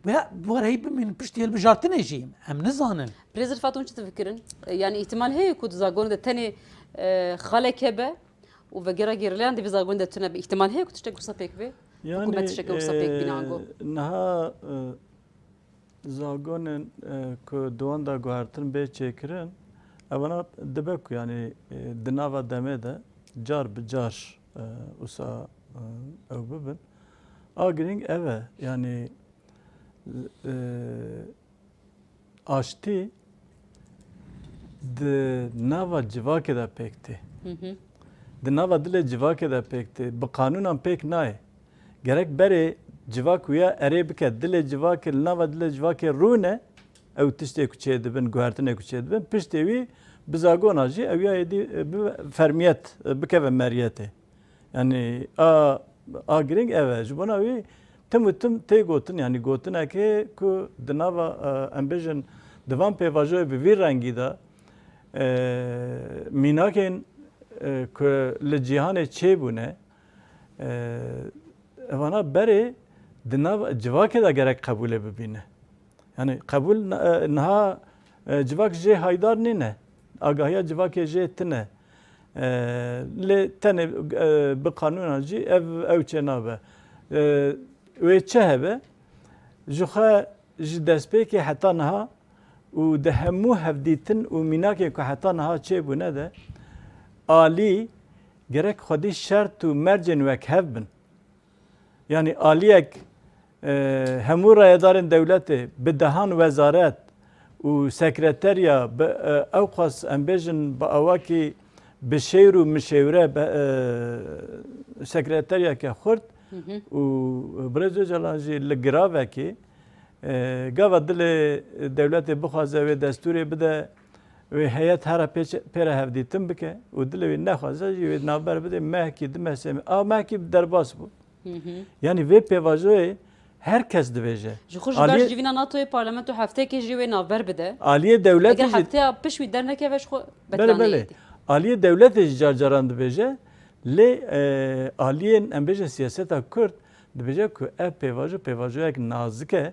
Wê bi wereyî bimînin, piştî hilbijartinê jî em nizanin. Birêz Rifat, hûn çi difikirin? E, yanî îhtimal heye ku di zagonê de tenê, e, xalek hebe û vegera gerîlayan di vî zagonê de tune be. Îhtimal heye ku tiştek wisa pêk bê? Yanî, hikûmet tiştek wisa pêk bîne ango? E, niha, e, zagonên, e, ku di wan de guhertin bê çêkirin, evana dibe ku, yanî, e, di nava demê de car bi car, e, wisa, e, ew bibin. A girîng ev e, yanî, e, aştî di nava civakê de pêk tê. Hı hı. Di nava dilê civakê de pêk tê. Bi qanûnan pêk nayê. Gerek berê civak wîya erê bike, dilê civakê, li nava dilê civakê rûne, ew tiştê ku çêdibin, guhertinê ku çêdibin, piştê wî bi zagona jî ew ya êdî, e, bi fermiyet, e, bikeve meriyetê. Yanî a, a girîng ev e. Ji bona wî tim û tim tê gotin, yanî gotinekê ku di nava, e, em bêjin, di van pêvajoyê bi vî rengî de, e, mînakên, e, ku li cîhanê çêbûne, e, evana berê di nav civakê de gerek qebûlê bibîne. Yanî qebûl, e, niha, e, civak jê haydar nîne. Agahiya civakê jê tune. E, lê tenê, e, bi qanûnan jî ev, ew çênabe. E, wê çi hebe? Ji xwe ji destpêkê heta niha û di hemû hevdîtin û mînakên ku heta niha çêbûne de, alî gerek xwedî şert û mercên wekhev bin. Yanî aliyek, e, hemû rayedarên dewletê bi dehan wezaret û sekreteriya bi, e, ew qas em bêjin bi awakî bi şêwr û mişêwre be, e, sekreteriyeke xurt Hı hı. û Birêz Ocalan jî li giravekê, e, gava dilê dewletê bixwaze wê destûrê bide, wê heyet here pê, pê re hevdîtin bike û dilê wê nexwaze jî wê navber bide mehkî, du meh, sê meh. A mehkî derbas bû. Hı hı. Yanî vê pêvajoyê her kes dibêje. Ji xwe ji ber Aliyê civîna NATOyê parlamento heftekê jî wê navber bide. Aliyê dewletê Eger jî hefteya pişt wî dernekeve ji xwe Belê, betilane belê. Êdî. Aliyê dewletê jî car caran dibêje. Lê, e, aliyên, em bêjin, siyaseta Kurd dibêje ku ev pêvajo, pêvajoyek nazik e,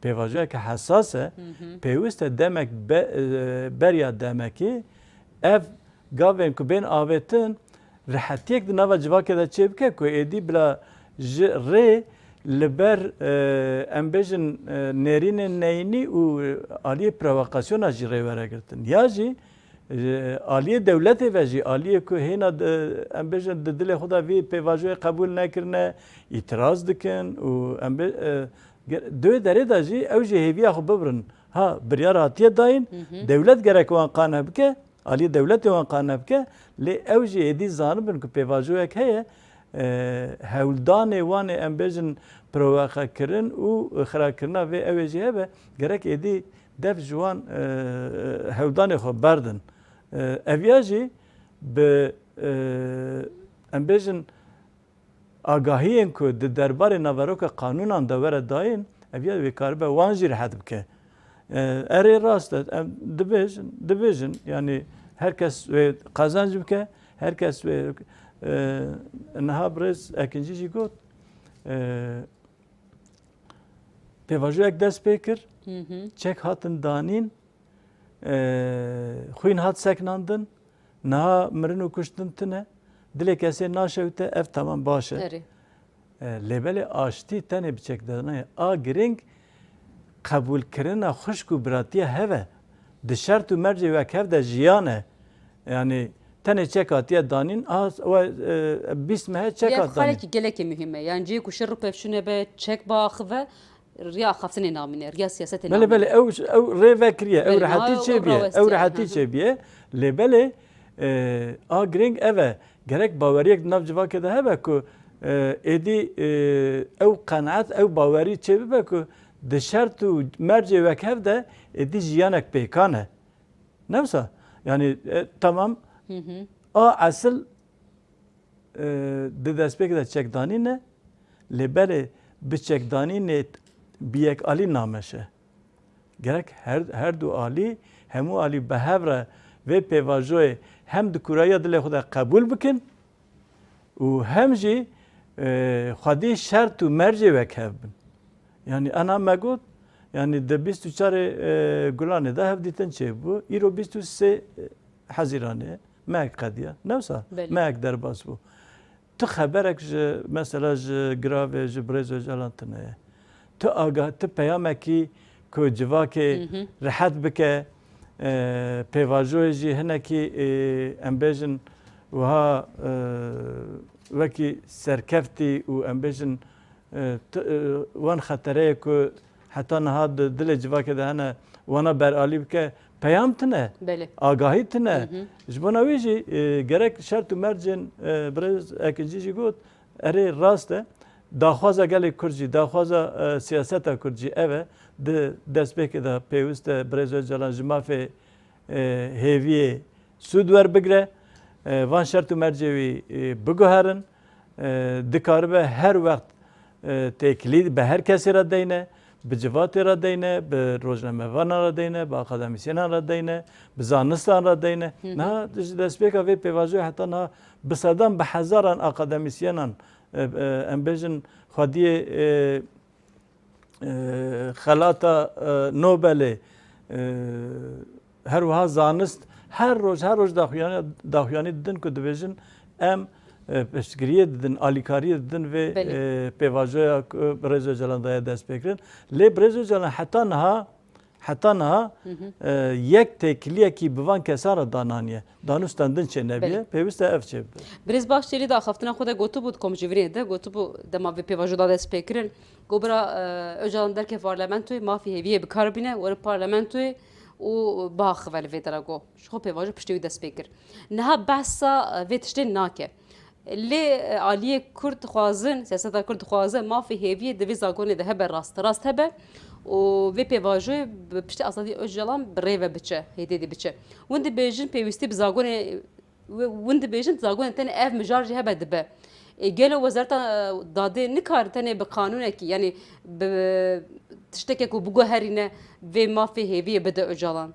pêvajoyek hesas e. Hı hı. Pêwist e demek be-, e, beriya demekê ev gavên ku bên avêtin, rihetiyek di nava civakê de çêbike ku êdî bila ji rê li ber, e, em bêjin, e, nêrînên neyînî û aliyê provokasyona jî rê were girtin. Ya jî, e, aliyê dewletê ve jî, aliyê ku hêna di, em bêjin, di dilê xwe de vî pêvajoyê qebûl nekirine, îtiraz dikin û em bê-, e, ge-, di wê derê de jî ew jî hêviya xwe bibirin. Ha, biryar hatiye dayîn, Hı hı. dewlet gerek wan qane bike, Aliyê dewletê wan qane bike, lê ew jî êdî zanibin ku pêvajoyek heye, e, hewldanê wan ê, em bêjin, provoqekirin û xirakirina vê ew ê jî hebe, gerek êdî dev ji wan, e, hewldanê xwe berdin. E, ev ya jî bi, e, em bêjin, agahiyên ku di derbarê naveroka qanûnan de were dayîn, ev ya wê karibe wan jî rehet bike. E, erê rast e, em dibêjin, dibêjin, yanî her kes wê qezenc bike, her kes wê, e, niha birêz Ekincî jî got, e, pêvajoyek dest pê kir, Hı hı. çek hatin danîn, e, xwîn hat seknandin, niha mirin û kuştin tune, dilê kesê naşewite, ev temam baş e. Erê. E, lê belê aştî tenê bi çekdanê a girîng qebûlkirina xwişk û biratiya hev e. Di şert û mercê wekhev de jiyan e. Yanî tenê çek hatiye danîn, a, we, e, bîst mehe çek Ev hat danîn. Xalekî gelekî muhîm e. Yanî cihê ku şer û pevçûn hebe, çek biaxive, riya axaftinê namîne, riya siyasetê Belê, namîne. belê, ew, ew rê vekiriye, ew Belê, rehetî niha ew çêbiye, ew rawestiye, rehetî hı hı. çêbiye. Lê belê, e, a girîng ev e. Gerek baweriyek di nav civakê de hebe ku, e, êdî, e, ew qenaet, ew bawerî çêbibe ku di şert û mercê wekhev de êdî jiyanek pêkan e. Ne wisa? Yanî, e, temam, Hı hı. a esil, e, di destpêkê de çekdanîn e, lê belê bi çekdanînê bi yek alî nameşe. Gerek her, her du alî, hemû alî bi hev re vê pêvajoyê hem di kûrayiya dilê xwe de qebûl bikin û hem jî, e, xwedî şert û mercê wekhev bin. Yanî ena me got, yanî di bîst û çarê, e, Gulanê de hevdîtin çêbû. Îro bîst û sê Hezîranê mehek qediya. Ne wisa? Belê. Mehek derbas bû. Tu xeberek ji, mesela ji giravê, ji birêz Ocalan tune ye. Tu aga-, tu peyamekî ku civakê Hı hı. rehet bike, e, pêvajoyê jî hinekî, e, em bêjin wiha, e, wekî serkeftî û em bêjin, e, tu, e, wan xetereyê ku heta niha di dilê civakê de hene, wana beralî bike, peyam tune, Belê. agahî tune. Hı hı. Ji bona wî jî, e, gerek şert û mercên, e, birêz Ekincî jî got, erê rast e. Daxwaza gelê Kurd jî, daxwaza, e, siyaseta Kurd jî ev e. Di destpêkê de pêwist e birêz Ocalan ji mafê, e, hêviyê sûd werbigire. E, van şert û mercê wî, e, biguherin. E, dikaribe her wext, e, têkilî bi her kesê re deyne, bi civatê re deyne, bi rojnamevanan re deyne, bi akademîsyenan re deyne, bi zanistan re deyne. Hı hı. Niha ji destpêka vê pêvajoyê heta niha bi sedan, bi hezaran akademîsyenan, e, e, em bêjin xwediyê, e, e, xelata, e, Nobelê, e, her wiha zanist, her roj, her roj daxuyanî, daxuyanî didin ku dibêjin em, e, piştgiriyê didin, alîkariyê didin vê, Belê. e, pêvajoya ku Birêz Ocalan daye destpêkirin. Lê Birêz Ocalan heta niha, heta niha, Hı hı. e, yek têkiliyekî bi van kesan re dananiye. Danûstandin çênebiye, Belê. pêwist e ev çêbibe. Birêz Bahçelî di axaftina xwe de gotibû, di komcivînê de gotibû, dema vê pêvajo da destpêkirin, got bira, e, Ocalan derke parlamentoyê, mafê hêviyê bi kar bîne, were parlamentoyê û biaxive li vê dera, got. Ji xwe pêvajo piştî wî dest pê kir. Niha behsa, e, vê tiştê nake. Lê, e, aliyê Kurd dixwazin, siyaseta Kurd dixwaze, mafê hêviyê di vê zagonê de hebe, rasterast hebe û vê pêvajoyê bi piştî azadî Ocalan bi rê ve biçe, hêdî hêdî biçe. Hûn dibêjin pêwîstî bi zagonê, hûn dibêjin zagonê tenê ev mijar jî hebe dibe. Ê, gelo Wezareta, e, Dadê nikare tenê bi qanûnekî, yanî bi tiştekê ku biguherîne vê mafê hêviyê bide Ocalan?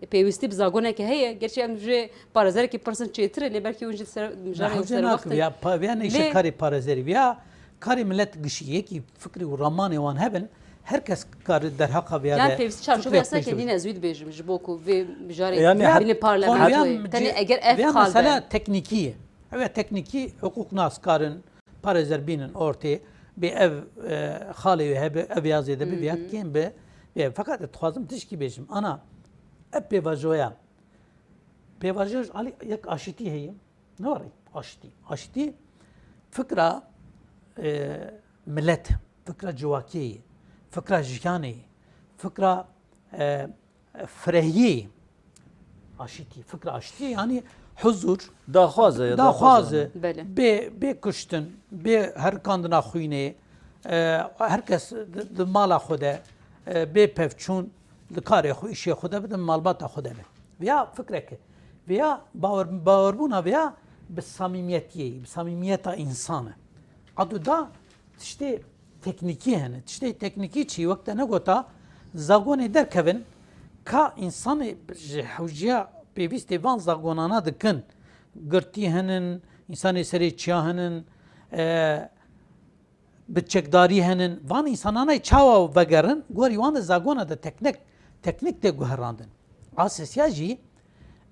Ê, pêwîstî bi zagonekê heye. Gerçî em jê parêzerekî pirsin çêtir e, lê belkî hûn jî ser, mijarê Nehewce ser nakibe wextin. Ya, pa-, ya neyşe Lê karê parêzerî, ya karê milet gişî, yekî fikrî û ramanê wan hebin, her kes kar derheqa vêya Yani de pêwîstî çarçoveya fikrê xwe seke bişîne. Nîne ez wî dibêjim, ji bo ku vê mijarê Yani bîne her parlamentoyê. Tenê eger ev vêya qal be. Mesela teknîkî ye. Ew ya teknîkî, hiqûqnas karin, parêzer bînin ortê, bê ev, e, xalê wê hebe, ev ya zêde bibe, ya Hı hı. kêm be. Bê, feqet ez dixwazim tişkî bêjim. Ana, ev pêvajoya, pêvajoya ji alî yek aşitî heye. Ne var aşitî? Aşitî fikra, e, milet, fikra civakiyê, fikra jiyanê, fikra, e, firehiyê, aşitî, fikra aşitî, yanî huzur, Daxwaze ya, daxwaze, daxwaze. Belê. Bê, bê kuştin, bê herikandina xwînê, e, her kes di, di mala xwe de, e, bê pevçûn, di karê xwe, îşê xwe de bidin, malbata xwe de be. Viya fikreke. Viya bawer, bawerbûna viya bi samîmiyetiyê, bi samîmiyeta însan e. Adu da tiştê teknîkî hene. Tiştê teknîkî çi? Wek te negota, zagonê derkevin, ka însanê ji hewciya pêvîstê van zagonana dikin. Girtî henin, însanê serê çiya henin, e, bi çekdarî henin. Van însananay çawa vegerin, gorî wan de zagona de teknek, teknîk tê guherandin. A sesiya jî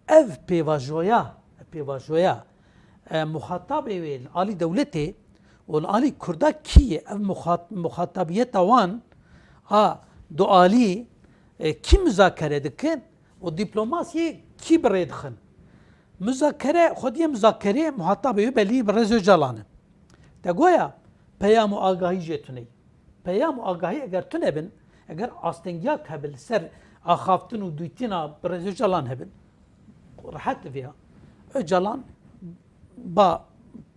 ev pêvajoya, pêvajoya, e, muxatabê wê li alî dewletê û li alî Kurda kî ye? Ev muxat-, muxatabiyeta wan a dualî, e, kî muzakere dikin û dîplomasiyê kî bi rê dixin? Muzakere, xwediyê muzakerê muhatabê wê belî Birêz Ocalan e. Te goya peyam û agahî jê tune ye. Peyam û agahî eger tune bin, eger astengiyek hebe li ser axaftin û dûtîna Birêz Ocalan hebin, rehet diviya. Ocalan ba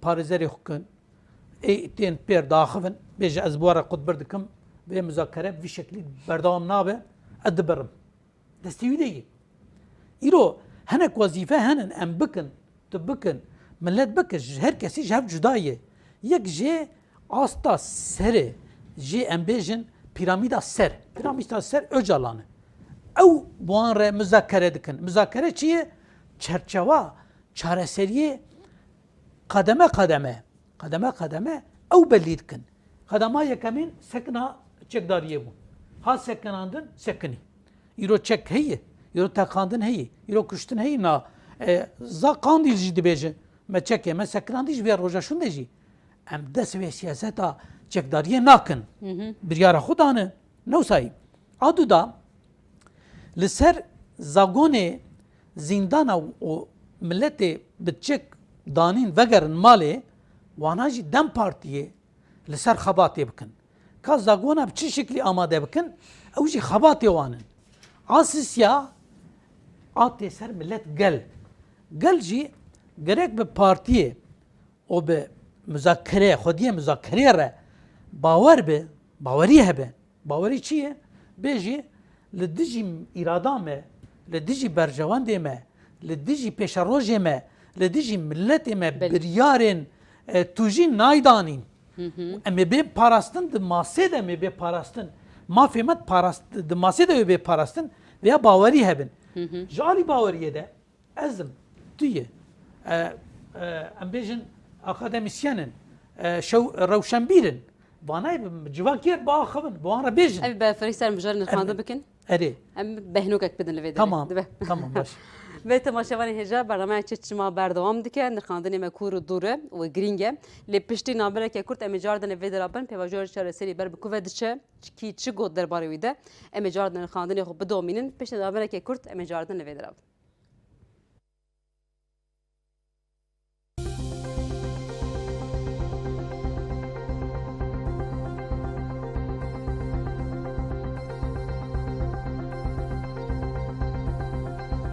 parêzerê xwe kin, ê tên pêr daxivin, bêje ez bi we re qutbir dikim, vê muzakere bi vî şeklî berdewam nabe, ez dibirim. Destê wî de ye. Îro hinek wezîfe henin, em bikin, tu bikin, milet bikin, ji her kesî ji hev cuda ye. Yek jê asta ser e, jê em bêjin pîramîda ser. Pîramîda ser Ocalan e. Ew bi wan re muzakere dikin. Muzakere çi ye? Çerçewa çareseriyê qedeme qedeme, qedeme qedeme ew belî dikin. Qedema yekemîn sekna çekdariyê bû. Ha sekinandin, sekinî. Îro çek heye, îro teqandin heye, îro kuştin heye. Na, e, za Qandîl jî dibêje, me çek e, me sekinandî ji vê roja şûnde jî. Em dest vê siyaseta çekdariyê nakin. Biryara xwe dane, ne wisa ye. A du da, li ser zagonê zîndana û miletê bi çek danîn vegerin malê, wana jî DEM Partiyê li ser xebatê bikin. Ka zagona bi çi şeklî amade bikin, ew jî xebatê wan in. A sisya a tê ser milet gel. Gel jî gerek bi partiyê û bi muzakere, xwediyê muzakerê re bawer bi, bawerî hebe. Bawerî çi ye? Bêjî, li dijî îrada me, li dijî berjewendê me, li dijî pêşerojê me, li dijî miletê me Belê. biryarên, e, tûjî naydanîn. Hı hı. Em ê bê parastin di masê de, em ê bê parastin. Mafê me parast-, di masê de wê bê parastin, vêya bawerî hebin. Hı hı. Ji alî baweriyê de ez im, tu yê. E, e, em bêjin akademîsyen in, e, şew-, rewşenbîr in. Vana yê bi civakî re biaxivin, bi wan re bêjin. Ev berfireh ser mijarê nirxandin bikin. Erê. Em behnokek bidin li vê derê. Tamam, Dibe. Tamam, baş. Vê temaşevanê hêja, bernameya Çi Çima berdewam dike. Nirxandinê me kûr û dûr e û girîng e. Lê piştî navbereke kurt em ê cardin li vê dera bin. Pêvajoya çareserî ber bi ku ve diçe, kî çi got derbarê wî de. Em ê cardin nirxandinê xwe bidomînin. Piştî navbereke kurt em ê cardin li vê dera bin.